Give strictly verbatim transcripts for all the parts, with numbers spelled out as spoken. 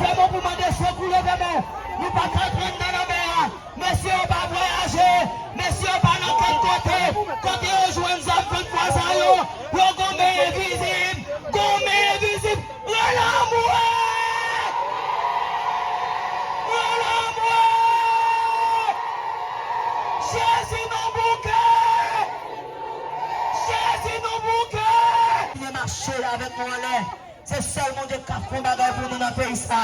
Fè bon pou mande sekou, leve men. Nou pa ka antre anndan lanmè a. Mesye yo pa vwayaje. Mesye yo pa nan kèk kote. Kote yo jwenn zam venntwa sa yo? Yo gon men envizib. Gon men envizib. Rele anmwe! Rele anmwe! Jezi nou bouke! Jezi nou bouke! Vin mache avèk nou anlè. Se sèl Bondye k ap fè yon bagay pou nou nan peyi sa.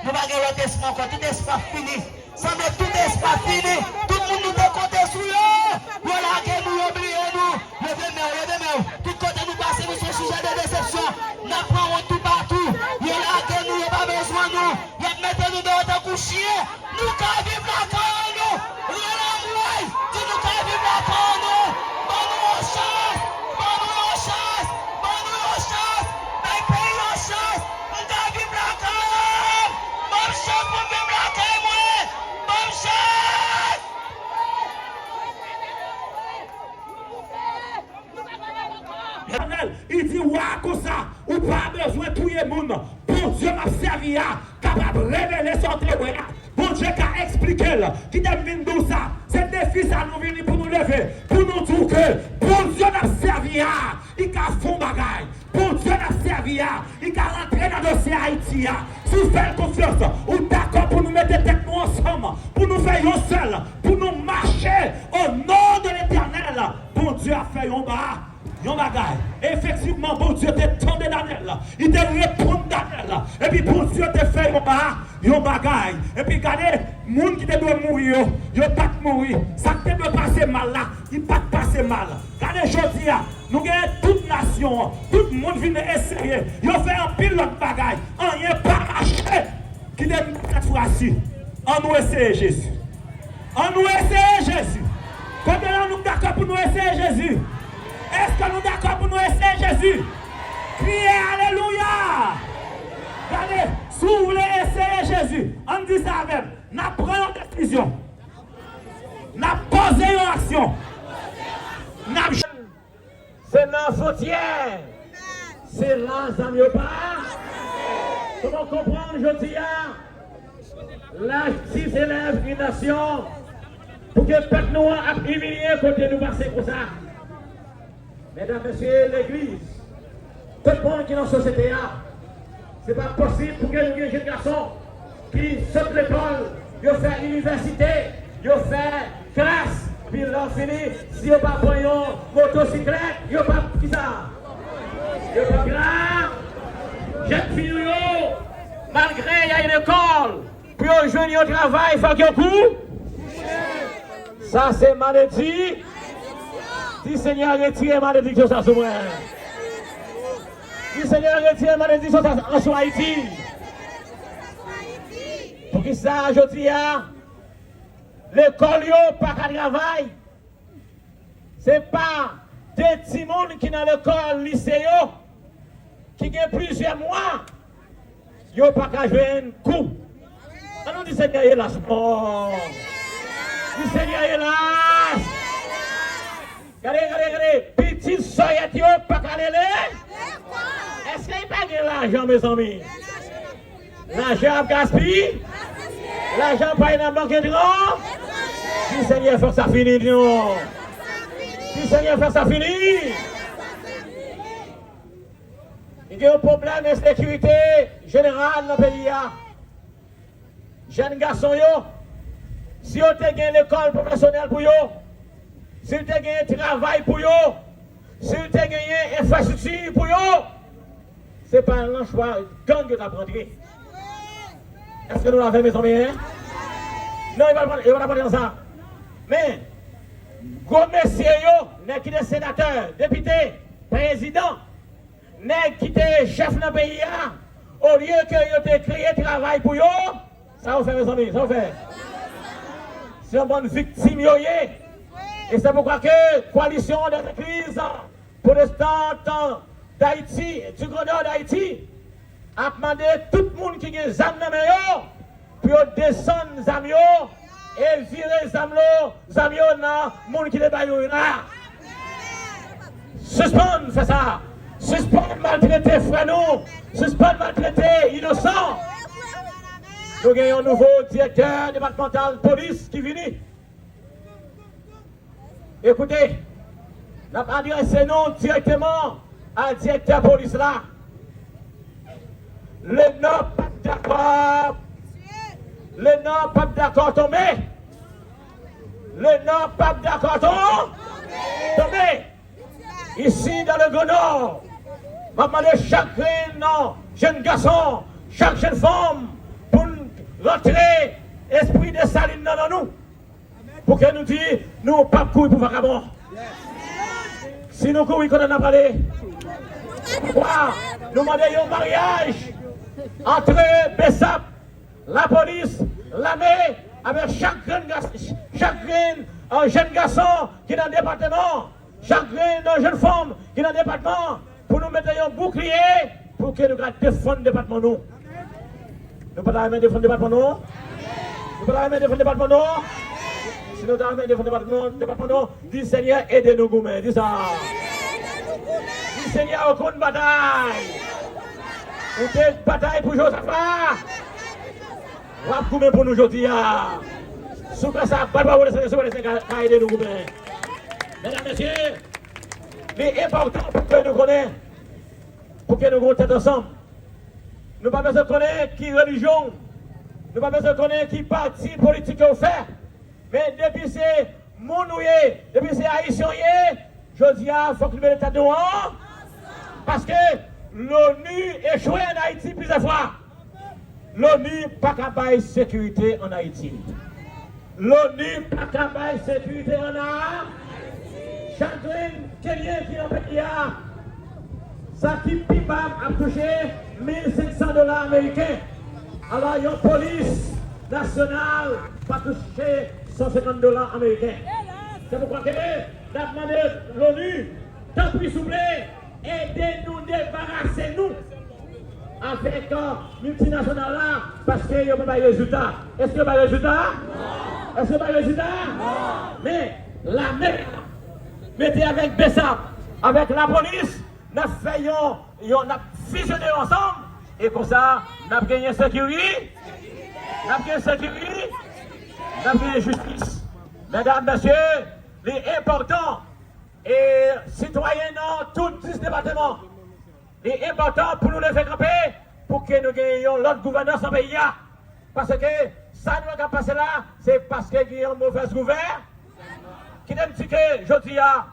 Nou pa gen lòt espwa ankò. Tout espwa fini. Sanble tout espwa fini. Tout moun nou te konte sou yo, yo lage nou, yo bliye nou. Leve men w, leve men w. Tout kote nou pase, nou se sijè de desepsyon. N ap pran wont toupatou. Yo lage nou, yo pa bezwen nou. Y ap mete nou deyò tankou chen. Nou ka viv lakay nou. Rele anmwe, di nou ka viv lakay nou. Ban nou yon chans. Ban nou yon chans. Ban nou yon chans. Bay peyi yon chans. M ka viv lakay mwen. Ban m chans pou m viv lakay mwen. Ban m chans. Etènèl, li di wa a konsa, ou pa bezwen touye moun Bondye m ap sèvi a kapab revele sa w te wè a. Bondye ka eksplike l. Kite m vin di w sa, se defi sa nou vini pou nou leve, pou nou di w ke Bondye n ap sèvi a, li ka fè yon bagay. Bondye n ap sèvi a, li ka rantre nan dosye Ayiti a. Si w fè l konfyans, ou dakò pou nou mete tèt nou ansanm, pou nou fè yon sèl, pou nou mache o non de Letènèl, Bondye ap fè yon ba, yon bagay. Efektivman, Bondye te tande Danyèl, li te reponn Danyèl, epi Bondye te fè yon ba, yon bagay. Epi gade, moun ki te dwe mouri yo, yo pa t mouri. Sa k te dwe pase mal la, li pa t pase mal. Gade jodi a, nou genyen tout nasyon an, tout moun vin eseye, yo fè anpil lòt bagay, anyen pa mache. Kite m di tèt frasi, ann nou eseye Jezi. Ann nou eseye Jezi. Konbyen nan nou dakò pou nou eseye Jezi? Èske nou dakò pou nou eseye Jezi? Kriye alelouya! Gade, si w vle eseye Jezi, ann di sa avè m, n ap pran yon desizyon. N ap poze yon aksyon. N ap Se nan fwontyè. Se la zam yo pa. Kòman konprann jodi a, lajistis elèv yon nasyon pou ke pèp nou an ap imilye kote nou pase konsa. Medam, mesye, legliz, tout moun ki nan sosyete a, se pa posib pou ke nou gen jenn gason ki sot lekòl, yo fè inivèsite, yo fè klas, pi lè w fini, si yo pa pran yon motosiklèt, yo p ap kisa? Yo p ap grav. Jèn fi nou yo, malgre y al lekòl, pou yo jwenn yon travay, fòk yo kou. Sa se maledi. Di, Senyè, retire malediksyon sa sou mwen. Di, Senyè, retire malediksyon sa sou Ayiti. Poukisa jodi a, lekòl yo pa ka travay? Se pa de timoun ki nan lekòl lise yo, ki gen plizyè mwa, yo pa ka jwenn kou. An nou di Senyè elas. Oh. Di Senyè elas. Gade, gade, gade. Pitit sòyèt yo pa ka rele. Èske li pa gen lajan, mezanmi? Lajan ap gaspiye. Lajan pa nan bank etran. Di Senyè fòk sa fini, di non. Di Senyè fòk sa fini. Gen yon pwoblèm ensekirite jeneral nan peyi a. Jèn gason yo, si yo te gen lekòl pwofesyonèl pou yo, si yo te gen travay pou yo, si yo te genyen enfrastrikti pou yo, se pa nan chwa gang yo t ap rantre. Èske nou la avè m, mezanmi, en? Non, yo pa t ap rantre nan sa. Men, gwo mesye yo, nèg ki te senatè, depite, prezidan, nèg ki te chèf nan peyi a, olye ke yo te kreye travay pou yo, sa yo fè, mezanmi, sa yo fè? Se yon bann viktim yo ye. E se poukwa ke Coalition des Églises Protestantes d'Haïti, du Grand Nord d'Haïti, ap mande tout moun ki gen zam nan men yo, pou yo desann zam yo e vire zam lo, zam yo nan moun ki te ba yo la. Sispann fè sa. Sispann maltrete frè nou. Sispann maltrete inosan. Nou gen yon nouvo direktè depatmantal polis ki vini. Ekoute, n ap adrese nou dirèkteman a direktè polis la. Lenò p ap dakò. Lenò p ap dakò tonbe. Lenò p ap dakò ton-, tonbe. Isi, dans le Grand Nord, m ap mande chak grenn nan jèn gason, chak jèn fanm, pou n rantre espri Desalin nan, nan nou. Pou ke nou di, nou p ap kouri pou vakabon. Si nou kouri, kote n ap ale? Kwa, nou mande yon maryaj antre BSAP, lapolis, lame, avèk chak grenn gas-, chak grenn, euh, jèn gason ki nan depatman, chak grenn, euh, jèn fanm ki nan depatman, pou nou mete yon boukliye, pou ke nou ka defann depatman nou. Nou pa ta renmen defann depatman nou? Nou pa ta renmen defann depatman nou? Si nou ta renmen defann depatman, depatman nou, di Senyè ede nou goumen. Di sa. Di Senyè ou konn batay. Ou te batay pou Jozafa. W ap goumen pou nou jodi a. Sou kè sa, bat bwa pou Senyè, sou kè Senyè ka, ka ede nou goumen. Medam, mesye, li enpòtan pou ke nou konnen, pou ke nou gen tèt ansanm. Nou pa bezwen konnen ki relijyon w, nou pa bezwen konnen ki pati politik ke w fè, men depi se moun ou ye, depi se ayisyen w ye, jodi a, fòk nou mete tèt nou ansanm. Paske Loni echwe ann Ayiti plizyè fwa. Loni pa ka bay sekirite ann Ayiti. Loni pa ka bay sekirite ann Ayiti. Chak grenn Kenyen ki nan peyi a, sa ki pi ba ap touche mil senk san dola ameriken. Alò, yon polis nasyonal pa touche san senkant dola ameriken. Se poukwa ke n ap mande Loni, tanpri, souple, ede nou debarase nou avèk, euh, miltinasyonal la, paske yo pa bay rezilta. Èske yo bay rezilta? Èske yo bay rezilta? Men, lame a, mete avèk BSAP, avèk lapolis, n ap fè yon, yon, n ap fizyone yo ansanm, e konsa, n ap genyen sekiri-, n ap genyen sekiri-, n ap genyen jistis. Medam, mesye, li enpòtan, e sitwayen nan tout dis depatman, li enpòtan pou nou leve kanpe, pou ke nou genyen yon lòt gouvènans nan peyi a. Paske sa nou wè k ap pase la, se paske gen yon movèz gouvè-, kite m di ke jodi a,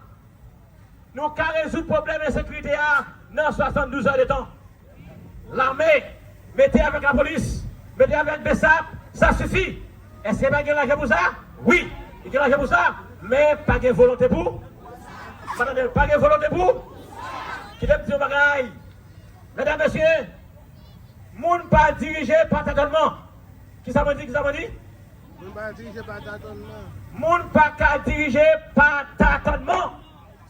nou ka rezoud pwoblèm ensekirite a nan swasanndouz èdtan. Lame, mete avèk lapolis, mete avèk BSAP, sa sifi. Èske pa gen lajan pou sa? Wi, li gen lajan pou sa, men pa gen volonte pou. Pa tande, pa gen volonte pou. Kite m di yon bagay. Medam, mesye, moun pa dirije pa tatònman. Kisa mwen di, kisa mwen di? Moun pa dirije pa tatònman. Moun pa ka dirije pa tatònman.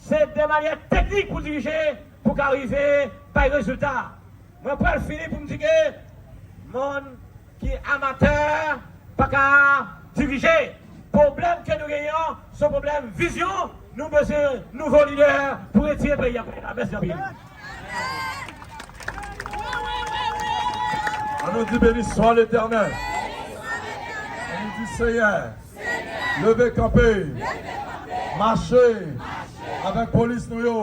Se de manyè teknik pou dirije, pou ka rive bay rezilta. Mwen pral fini pou m di ke moun ki amatè pa ka dirije. Pwoblèm ke nou genyen an, se yon pwoblèm vizyon. Nou bezwen nouvo lidè pou retire peyi a kote la. Mèsi anpil. An nou di, Béni soit l'Éternel. An nou di, Senyè, leve kanpe, mache avèk polis nou yo,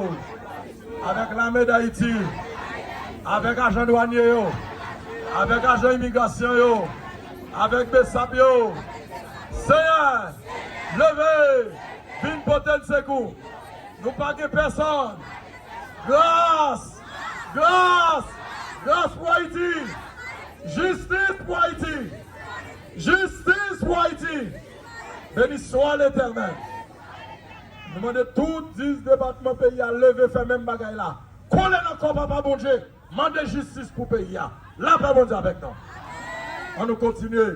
avèk lame Dayiti, avèk ajan dwanye yo, avèk ajan imigrasyon yo, avèk BSAP yo. Senyè, leve, vin pote n sekou. Nou pa gen pèsonn. Gras! Gras! Gras pou Ayiti! Jistis pou Ayiti! Jistis pou Ayiti! Béni soit l'Éternel! Nou mande tout dis depatman peyi a leve fè menm bagay la. Kole nan kò Papa Bondye, mande jistis pou peyi a. Lapè Bondye avèk nou. An nou kontinye.